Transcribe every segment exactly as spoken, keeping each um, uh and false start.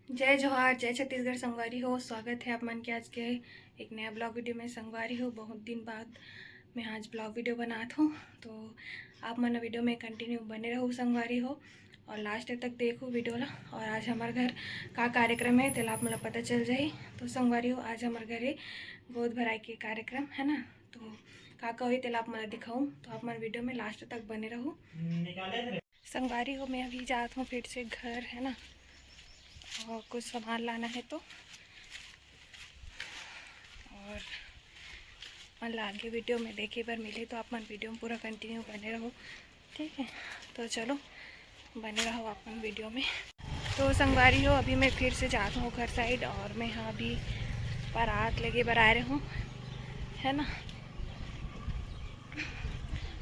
जय जोहार, जय छत्तीसगढ़ संगवारी हो। स्वागत है आप मन के आज के एक नया ब्लॉग वीडियो में। संगवारी हो, बहुत दिन बाद मैं आज ब्लॉग वीडियो बनात हूँ, तो आप मन वीडियो में कंटिन्यू बने रहू संगवारी हो, और लास्ट तक देखू वीडियो ला। और आज हमारे घर का कार्यक्रम है, तेला आप मन ला पता चल जाही। तो संगवारी हो, आज हमारे घर है गोद भराई के कार्यक्रम, है ना। तो का का होही, तेला आप मन ला दिखाऊँ, तो आप मन वीडियो में लास्ट तक बने रहू। संगवारी हो, मैं अभी जात हूँ फिर से घर, है ना, और कुछ सामान लाना है तो। और मन ला आगे वीडियो में देखे बर मिले, तो आप मन वीडियो में पूरा कंटिन्यू बने रहू, ठीक है। तो चलो, बने रहू आप मन वीडियो में। तो संगवारी हो, अभी मैं फिर से जात हूँ घर साइड, और मैं यहाँ अभी परात लेके बर आए रहूँ, है ना।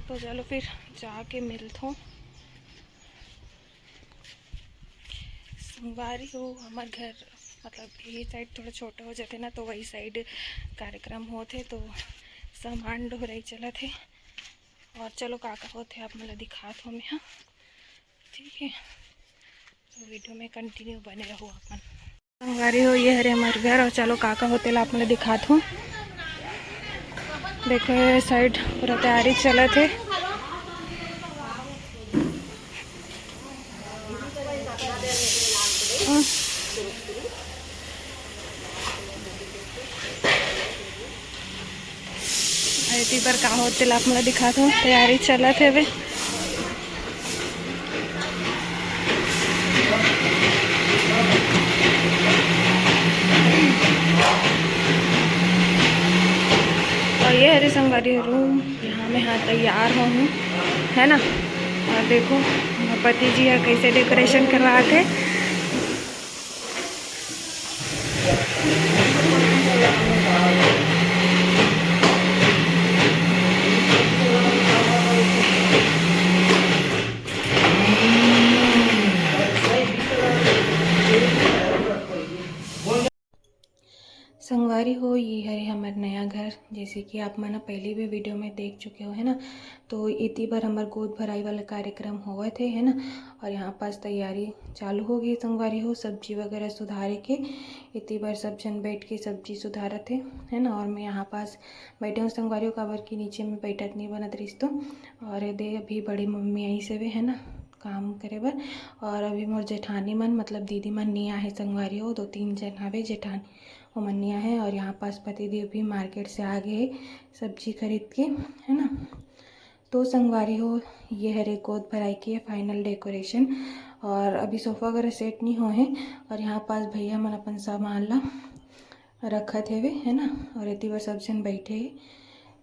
तो चलो फिर जाके मिलत हूँ। संगवारी हो, हमार घर मतलब यही साइड थोड़ा छोटा हो जाते ना, तो वही साइड कार्यक्रम होते, तो सामान डोहराई चलत है। और चलो, का का होते आप मन ला दिखात हूँ मैं, हाँ, ठीक है। तो वीडियो में कंटिन्यू बने रहू आप मन। संगवारी हो, ये हरे हमार घर, और चलो, का का होते ला आप मन ला दिखात हूँ। देखो, ये साइड पूरा तैयारी चलत है। अरे, एती बर का होते ला आप मन ला दिखात हूँ, तैयारी चलत है बे। और ये हरे संगवारी रूम, यहाँ मैं हाँ तैयार हो हूँ, है ना। और देखो, मोर पति जी है कैसे डेकोरेशन करवा के। संगवारी हो, ये हरे हमर नया घर, जैसे कि आप मन ह पहले भी वीडियो में देख चुके हो, है ना। तो एती बर हमर गोद भराई वाला कार्यक्रम होवत हे, है ना। और यहाँ पास तैयारी चालू हो गई संगवारी हो, सब्जी वगैरह सुधारे के। एती बर सब झन बैठ के सब्जी सुधारत हे, है ना। और मैं यहाँ पास बैठे हूँ संगवारी हो, काबर कि नीचे में बैठत नहीं बनत रहिस तो। और ये दे अभी बड़ी मम्मी आई से भी, है ना, काम करे बर। और अभी मोर जेठानी मन, मतलब दीदी मन नहीं आहे संगवारी हो, दो तीन जन हवे जेठानी, ओमन नहीं आहे। और यहाँ पास पति देव भी मार्केट से आ गए सब्जी खरीद के, है ना। तो संगवारी हो, ये हरे गोद भराई के फाइनल डेकोरेशन। और अभी सोफा वगैरह सेट नहीं हो है। और यहाँ पास भैया मन अपन सामान ला रखत हेवे, है ना। और एती बर सब झन बैठे हे।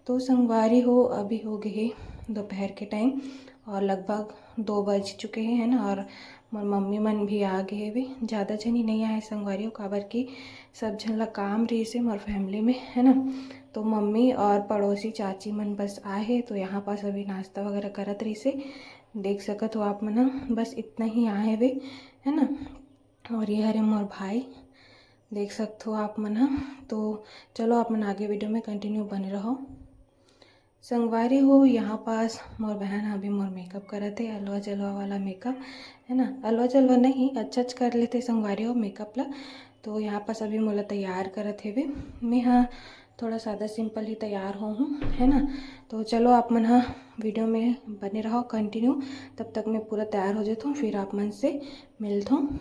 तो संगवारी हो, अभी हो गए हे दोपहर के टाइम और लगभग दो बज चुके हैं, है ना। और मोर मम्मी मन भी आ गए हेवे। ज़्यादा झनी नहीं आए संगवारी हो, काबर कि सब झन ला काम रहिस हे मोर फैमिली में, है ना। तो मम्मी और पड़ोसी चाची मन बस आए हे, तो यहाँ पास अभी नाश्ता वगैरह करत रहिस हे। देख सकत हो आप मन ह, बस इतना ही आए हेवे, है ना। और ये हरे मोर भाई, देख सकत हो आप मन ह। तो चलो, आप मन आगे वीडियो में कंटिन्यू बने रहो। संगवारी हो, यहाँ पास मोर बहन अभी मोर मेकअप करत हे, अलवा जलवा वाला मेकअप, है ना। अलवा जलवा नहीं, अच्छा अच्छा कर लेते संगवारी हो मेकअप ला। तो यहाँ पास अभी मोला तैयार करत हेवे। मैं हाँ थोड़ा सादा सिंपल ही तैयार हो हूँ, है ना। तो चलो, आप मन हाँ वीडियो में बने रहो कंटिन्यू, तब तक मैं पूरा तैयार हो जाता हूँ, फिर आप मन से मिलता हूँ।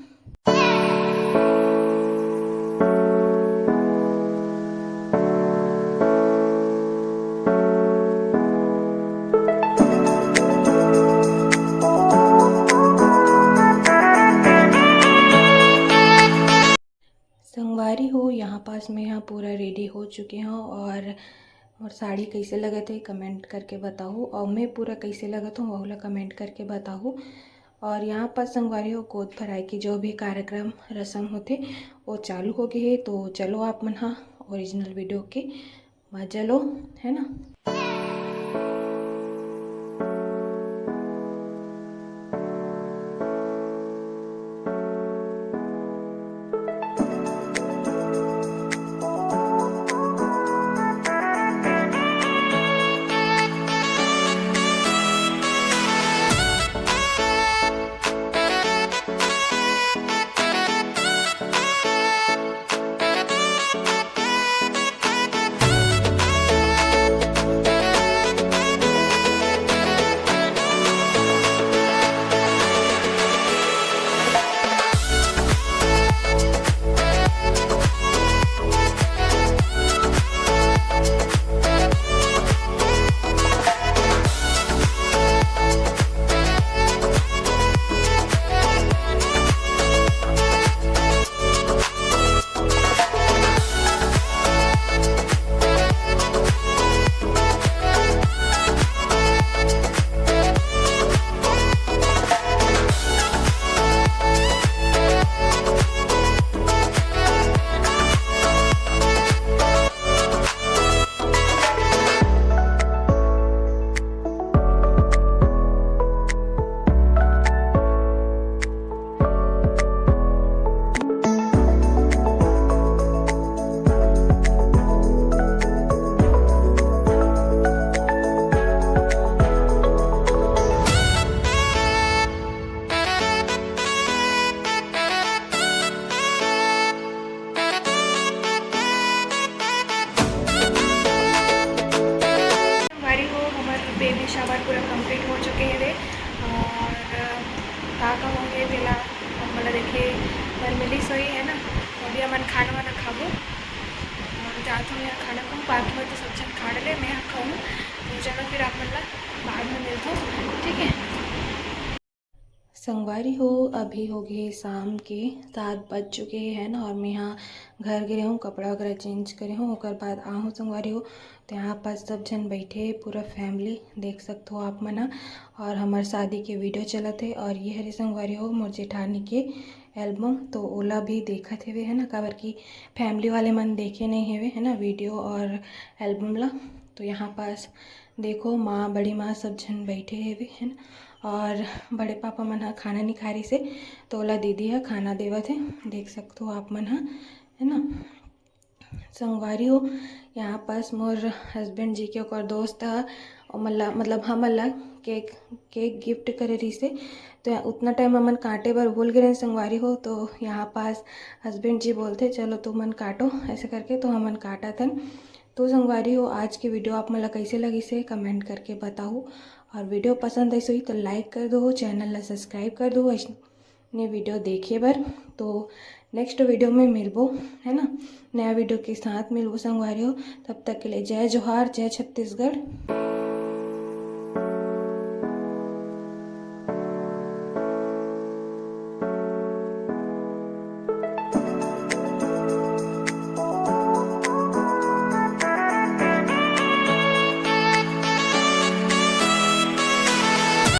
संगवारी हो, यहाँ पास मैं यहाँ पूरा रेडी हो चुके हूँ और मोर साड़ी कैसे लगत हे कमेंट करके बताओ, और मैं पूरा कैसे लगत हूँ वहू ला कमेंट करके बताओ। और यहाँ पास संगवारी हो, गोद भराई के जो भी कार्यक्रम रसम होते वो चालू हो गए हे। तो चलो, आप मन हा ओरिजिनल वीडियो के मजा लो, है ना। पर मिली सोई है ना, अभी हमन खाना वाना खाबो। और जात हूँ यहाँ खाना खाऊँ, बाकी में तो सब झन खा डले, मैं यहाँ खाऊँ। तो चलो फिर आप मन ला बाद में मिलता हूँ, ठीक है। संगवारी हो, अभी हो गए शाम के सात बज चुके हैं ना, और मैं यहाँ घर गए हूँ, कपड़ा वगैरह चेंज करे हूँ, ओकर बाद आ हूँ संगवारी हो। तो यहाँ पर सब झन बैठे, पूरा फैमिली देख सकते हो आप मन ह। और हमार शादी के वीडियो चलत है, और ये हरे संगवारी हो मोर जेठानी के एल्बम, तो ओला भी देखत हेवे है ना, काबर कि फैमिली वाले मन देखे नहीं हेवे है ना वीडियो और एल्बम ला। तो यहाँ पास देखो माँ, बड़ी माँ सब झन बैठे हेवे है ना, और बड़े पापा मन ह खाना नहीं खा रही से, तो ओला दीदी ह खाना देवत है, देख सकते हो आप मन ह है ना। संगवारी हो, यहाँ पास मोर हस्बैंड जी के ओकर दोस्त ह, ओमन ला, मतलब हमन ला केक, केक गिफ्ट करे रहिसे, तो उतना टाइम हमन काटे बर भूल गए रहेन संगवारी हो। तो यहाँ पास हस्बैंड जी बोलते, "चलो तुमन काटो," ऐसे करके तो हमन काटत हन। तो संगवारी हो, आज की वीडियो आप मन ला कैसे लगिसे कमेंट करके बताओ, और वीडियो पसंद आई सोई तो लाइक कर दो, चैनल ला सब्सक्राइब कर दो ऐसने वीडियो देखे बर। तो नेक्स्ट वीडियो में मिलबो है ना, नया वीडियो के साथ मिलबो संगवारी हो। तब तक के लिए जय जोहार, जय छत्तीसगढ़।